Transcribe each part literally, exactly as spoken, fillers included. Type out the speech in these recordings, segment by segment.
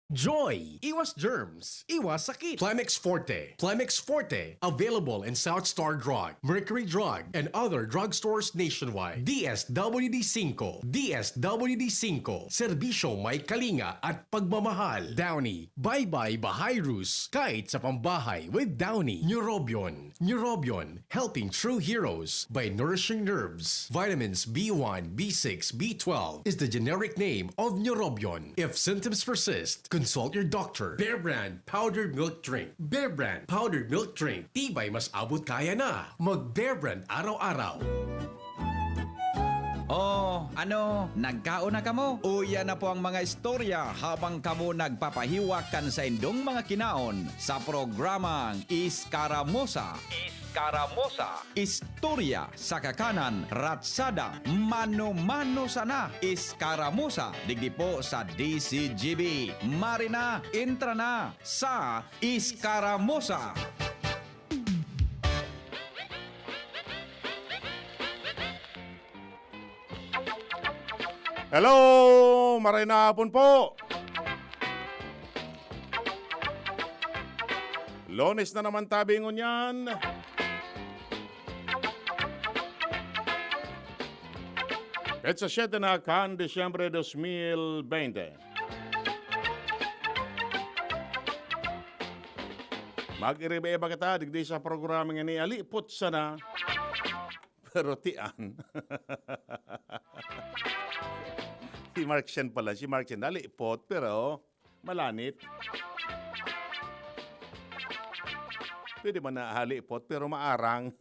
Joy! Iwas germs, iwas sakit. Plemex Forte. Plemex Forte. Available in South Star Drug, Mercury Drug, and other drugstores nationwide. D S W D five. D S W D five. Serbisyo may kalinga at pagmamahal. Downy. Bye-bye Bahayrus. Kahit sa pambahay with Downy. Neurobion. Neurobion. Helping true heroes by nourishing nerves. Vitamins B one, B six, B twelve is the generic name of Neurobion. If symptoms persist, consult your doctor. Bear Brand Powdered Milk Drink. Bear Brand Powdered Milk Drink. Tibay mas abot kaya na. Mag Bear Brand araw-araw. Oh, ano, nagkaon na kamo? Uya na po ang mga istorya habang kamo nagpapahiwak kan saindong mga kinaon sa programang Iskaramusa. Iskaramusa. Istorya sa kakanan, ratsada, mano-mano sana, Iskaramusa, digdi po sa D C G B. Mari na, entra na sa Iskaramusa. Hello! Maray na hapon po! Lunes na naman tabi ngunyan. Petsa siete na kan Disyembre dos mil bente. Mag-iriba-iba kita digdi sa programa nga ni Alipot Sana. Pero tian. Si Mark Shen pala, si Mark Shen, nalipot, pero malanit. Pwede man na halipot, pero maarang.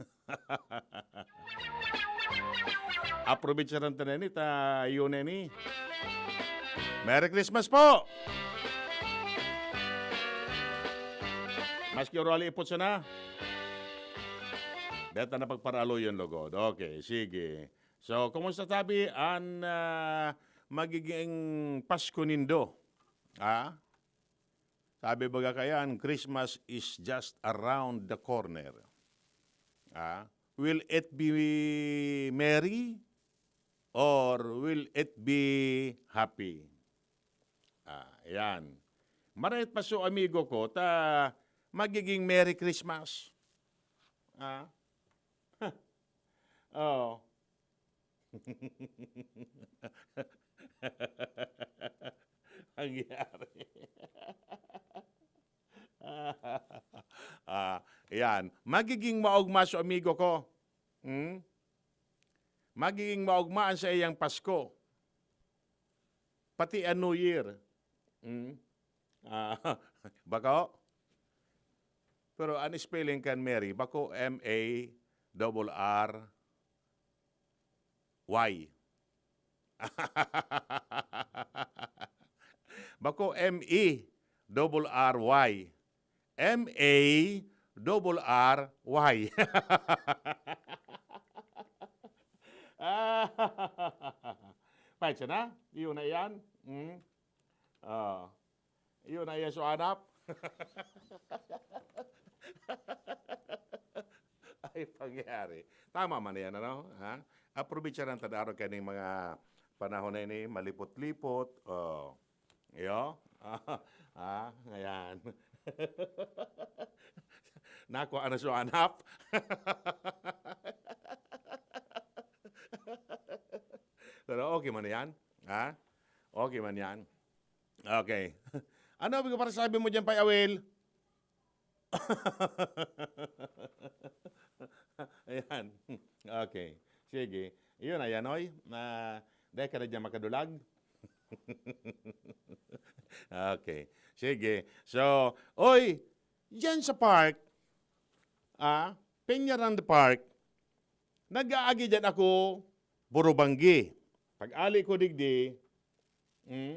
Aprobetsaran ta na ini, ta yun na ini. Merry Christmas po! Maski orali ipot sana. Beta na pagparaaloyon, logod. Okay, sige. So, kumusta tabi an, ah, magiging Pasko nindo? Ah? Sabi baga kayan, "Christmas is just around the corner." Ah? Will it be merry or will it be happy? Ah, yan. Marait pa so amigo ko, ta magiging Merry Christmas. Ah? Oh. Nangyari. Ah, yan. Magiging maogma so amigo ko. Hmm? Magiging maogma an saiyang Pasko. Pati an New Year. Hmm? Ah, bako? Pero an spelling kan Merry, bako M A R R Y. Bako M E double R Y. M A double R Y. Paitsa na? Iyo na iyan? Hmm? Ah. Iyo na iyan so hanap? Ay, pangyari. Tama man iyan, ano? Ha? Aprobetsaran ta na kaning mga panahon na ini, malipot-lipot. Oh. Iyo? Ah, ayan. Nakuha na so hanap? Pero okay man yan. Ha? Okay man yan. Okay. Ano ang para sabi mo dyan, Pay Awil? Ayan. Okay. Sige. Yun, ayan, oy. Na, dahil ka na dyan makadulag. Okay. Sige. So, oy, dyan sa park, ah, Peñaranda Park, nag-aagi dyan ako, burubanggi. Pag-ali ko digdi, hmm,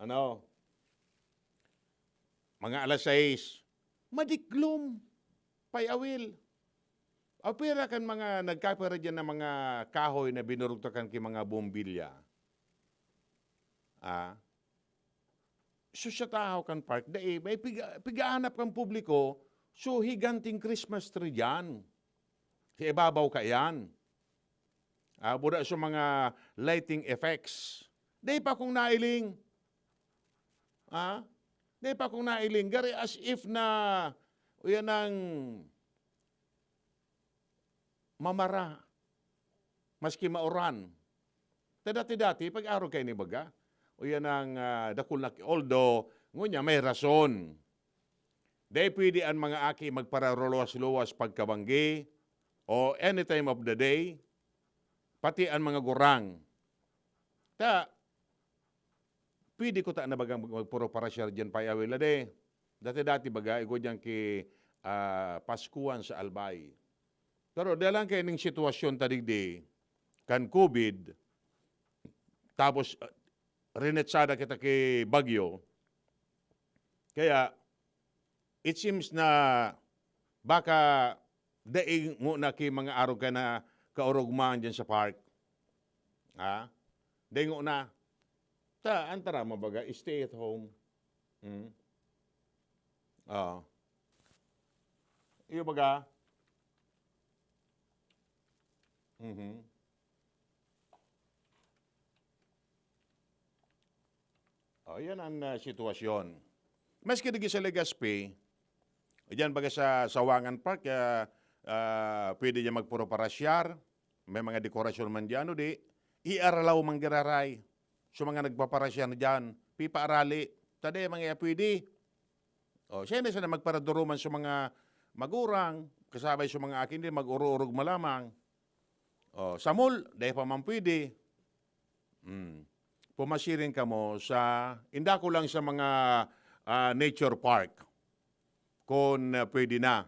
ano, mga alas sais, madiklom, Pay Awil. Apira kan mga nagkapira dyan ng mga kahoy na binurugtakan ki mga bombilya. Ah, so, sa tahaw kan park, dai, may piga-, pigaanap kan publiko, so, higanting Christmas tree dyan. Sa ibabaw kaiyan. Ah, buda sa mga lighting effects. Dai pa akong nailing. Ha? Di pa kung nailing, gari as if na, uyan ang mamara, maski mauran. Ta dati-dati, pag-arog kaini baga, uyan ang, ah, dakul na ki-, although, ngunyan may rason. Dai pwede an mga aki magparuluwas-luwas pagkabanggi o any time of the day, pati an mga gurang. Ta, pwede ko ta na bagang magpuro parasyar diyan, pay awil na de. Dati-dati baga, igwa diyan ki, ah, Paskuhan sa Albay. Pero dahil lang kaining sitwasyon ta digdi, kan covid, tapos, ah, rinetsada kita ki bagyo, kaya, it seems na baka dai ngona ki mga arog ka na kaorog man diyan sa park. Ha? Dai ngona. Ta, an tara mo baga, stay at home. Hmm? Oo. Iyo baga? Mhm. Oh, yan ang, ah, sitwasyon. Maski digdi sa Legazpi, diyan baga sa Sawangan Park, ah, ah, pwede diyan magpuro parasyar, may mga dekorasyon man diyan, o di, iaralaw man giraray. So, mga nagpaparasyar diyan, pipaarali, ta dai man kaya pwede. Oh, siya na sana magparaduruman sa mga magurang, kasabay sa mga akin din, mag-oro-orog malamang. Oh, sa mall, dai pa man pwede. Hmm. Pumasiring kamo sa, indako lang sa mga, ah, nature park, kun, ah, pwede na.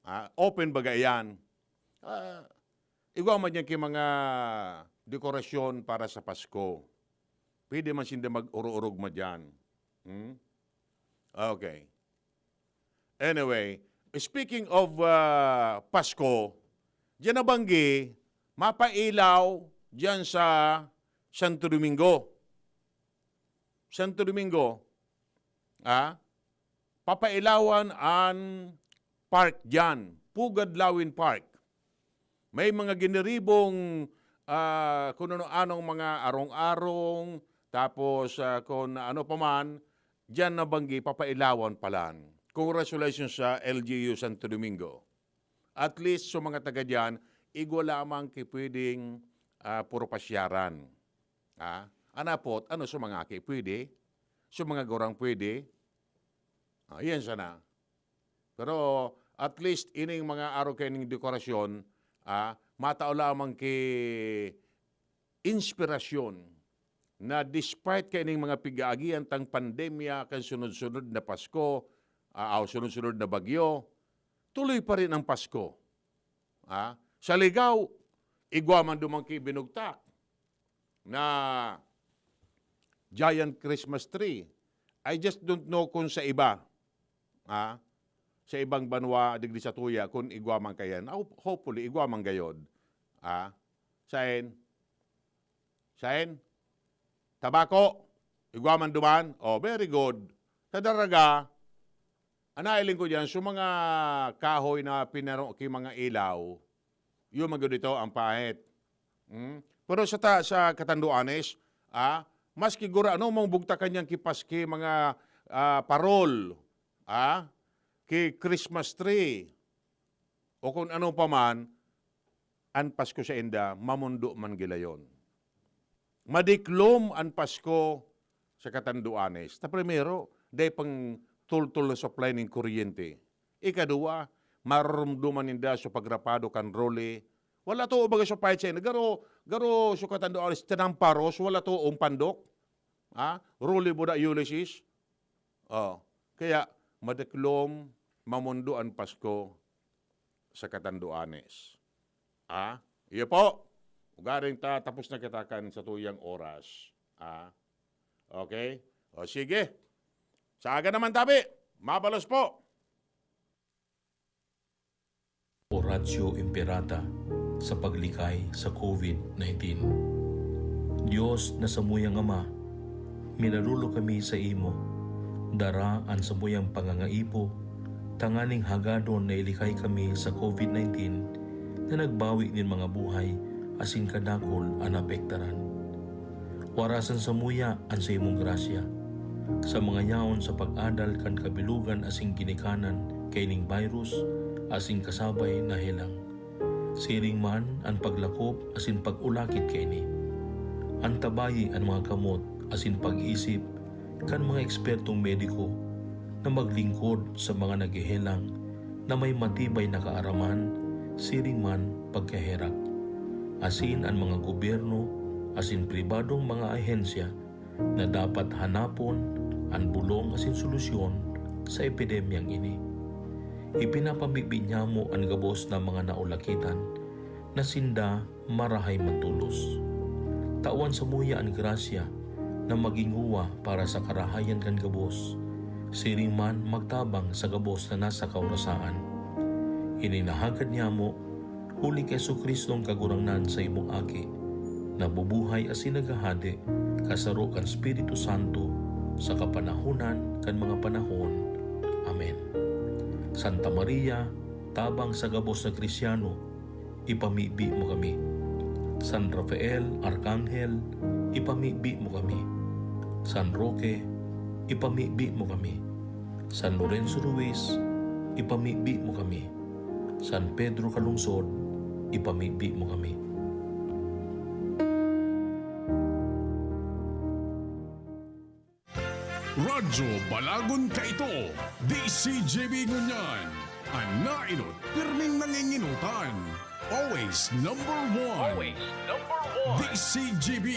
Ah, open baga iyan. Ah, igwa man diyan ki mga dekorasyon para sa Pasko. Pwede man sinda mag-oro-orog man diyan. Hmm? Okay. Anyway, speaking of, ah, Pasko, diyan na banggi, mapailaw diyan sa Santo Domingo. Santo Domingo, ah, papailawan an park diyan, Pugad Lawin Park. May mga giniribong, ah, kun ano-anong mga arong-arong, tapos, ah, kun ano pa man, diyan na banggi papailawan palan. Congratulations sa L G U Santo Domingo. At least, sa mga taga diyan, igwa lamang ki pwedeng, ah, puro pasyaran. Ah, an apot, ano sa mga aki pwede? Sa mga gurang pwede? Ah, yan sana. Pero at least ining mga arog kaining dekorasyon, ah, matao lamang ki inspirasyon na despite kaining mga pig-aagihan tang pandemya kan sunod-sunod na Pasko, ah, o sunod-sunod na bagyo, tuloy pa rin ang Pasko. Ah, sa Ligao, igwa man duman ki binugtak na giant Christmas tree. I just don't know kung sa iba, ah, sa ibang banwa digdi sa tuya, kung igwa man kayan. Ho-, hopefully, igwa man gayod. Ah, sain? Sain? Tabako? Igwa man duman? Oh, very good. Sa Daraga, an nailing ko diyan, so mga kahoy na pinaro ki mga ilaw, yun man gud ito ang pahit. Hmm? Pero sa ta-, sa Catanduanes, ah, maski gurano mong bugtakan yan ki pas-, ki mga, ah, parol, ah, ki Christmas tree, o kung ano pa man, an Pasko sainda, mamondo man gilayon. Madiklom an Pasko sa Catanduanes. Ta primero, dai pang tultol na supply nin kuryente. Ikaduwa, maroromdoman ninda sa pagrapado kan role. Wala to, baga sa pahit sainda. Garo, garo sa Catanduanes, tinamparos, wala to, ang pandok. Ha? Role buda, Ulysses. Oh, kaya madiklom, mamondo an Pasko sa Catanduanes. Ah, iyo po. Ugaring ta, tapos na kita kan satuyang oras. Ah, okay? O sige. Sa aga naman tabi, mabalos po. Oratio Imperata sa paglikay sa covid nineteen. Dios na samuyang Ama, minaluluy kami sa imo. Dara an samuyang pangangaipo tanganing hagadon na ilikay kami sa covid nineteen na nagbawi nin mga buhay asin kadakul an naapektaran. Warasan samuya an saimong grasya. sa mga yaon sa pag-adal kan kabilogan asin ginikanan kaining virus asin kasabay na helang. Siring man an paglakop asin pag-ulakit kaini. Antabayi an mga kamot asin pag-isip kan mga ekspertong mediko na maglingkod sa mga naghehelang na may matibay na kaaraman, siring man pagkaherak. Asin an mga gobyerno asin pribadong mga ahensya na dapat hanapon an bolong asin solusyon sa epidemyang ini. Ipinapamibi niyamo an gabos na mga naulakitan na sinda marahay man tolos. Tawan samuya an grasya na magin nguwa para sa karahayan kan gabos, siring man magtabang sa gabos na nasa kaurasaan. Ini nahagad niyamo huli ki Jesu-Cristo an Kagurangnan, saimong Aki, na bubuhay asin naghahade kasaro kan Espiritu Santo sa kapanahonan kan mga panahon. Amen. Santa Maria, tabang sa gabos na Kristiano, ipamibi mo kami. San Rafael, Arkanghel, ipamibi mo kami. San Roque, ipamibi mo kami. San Lorenzo Ruiz, ipamibi mo kami. San Pedro Calungsod, ipamibi mo kami. Radyo Balagon Kaito, D C G B ngunyan. An naenot, pirming nangingenotan. Always number one. Always number one. D C G B,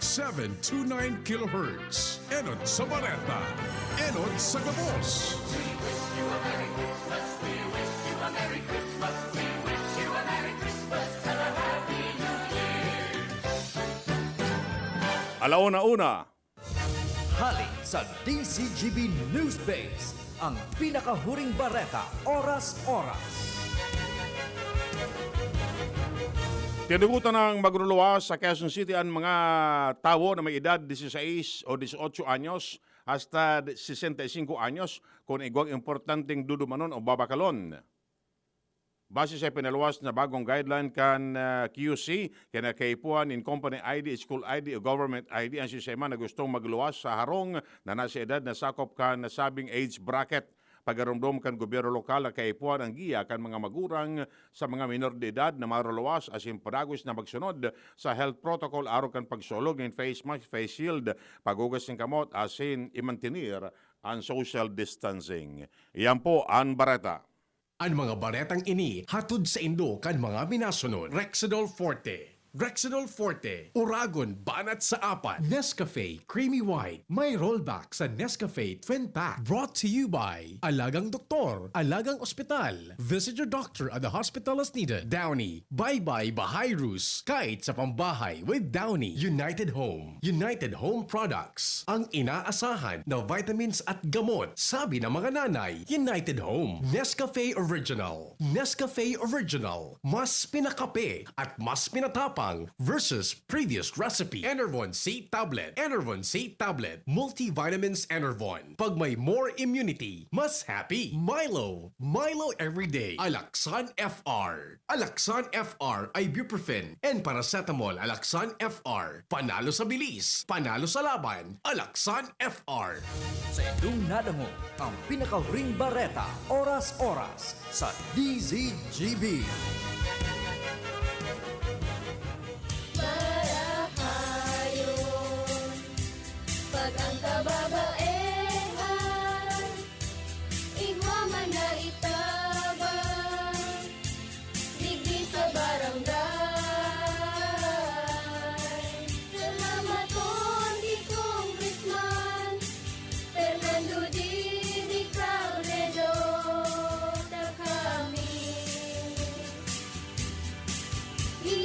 seven two nine kilohertz. Enot sa bareta. Enot sa gabos. Alauna una. Hali sa D C G B News Base, ang pinakahuring bareta, oras-oras. Tinugutan ng magruluwas sa Quezon City ang mga tawo na may edad dieciséis o dieciocho anyos hasta sesenta y cinco anyos, kun igwang importanteng dudumanon o babakalon. Base sa pinaluwas na bagong guideline kan, ah, Q C, kinakaipuhan nin company I D, school I D o government I D ang sisay man na gustong magluwas sa harong na nasa edad na sakop kan nasabing age bracket. Pagaromdom kan gobyerno lokal na kaipuhan ang giya kan mga magurang sa mga minor de edad na maruluwas asin padagos na magsunod sa health protocol arog kan pagsulog nin face mask, face shield, paghugas nin kamot asin imantener an social distancing. Iyan po an bareta. An mga baretang ini hatod saindo kan mga minasunod: Rexidol Forte, Rexidol Forte, Uragon, banat sa apat. Nescafe, Creamy White, may rollback sa Nescafe Twin Pack. Brought to you by Alagang Doktor, Alagang Ospital. Visit your doctor at the hospital as needed. Downy, Bye-bye Bahayrus, kahit sa pambahay with Downy. United Home, United Home Products, ang inaasahan na vitamins at gamot. Sabi ng mga nanay, United Home. Nescafe Original, Nescafe Original, mas pinakape at mas pinatapang versus previous recipe. Enervon C Tablet, Enervon C Tablet, Multivitamins Enervon. Pag may more immunity, mas happy. Milo, Milo Everyday, Alaxan F R. Alaxan F R, ibuprofen and paracetamol. Alaxan F R, panalo sa bilis, panalo sa laban. Alaxan F R. Sa indong nadangog, ang pinakahuring bareta, oras-oras, sa D Z G B.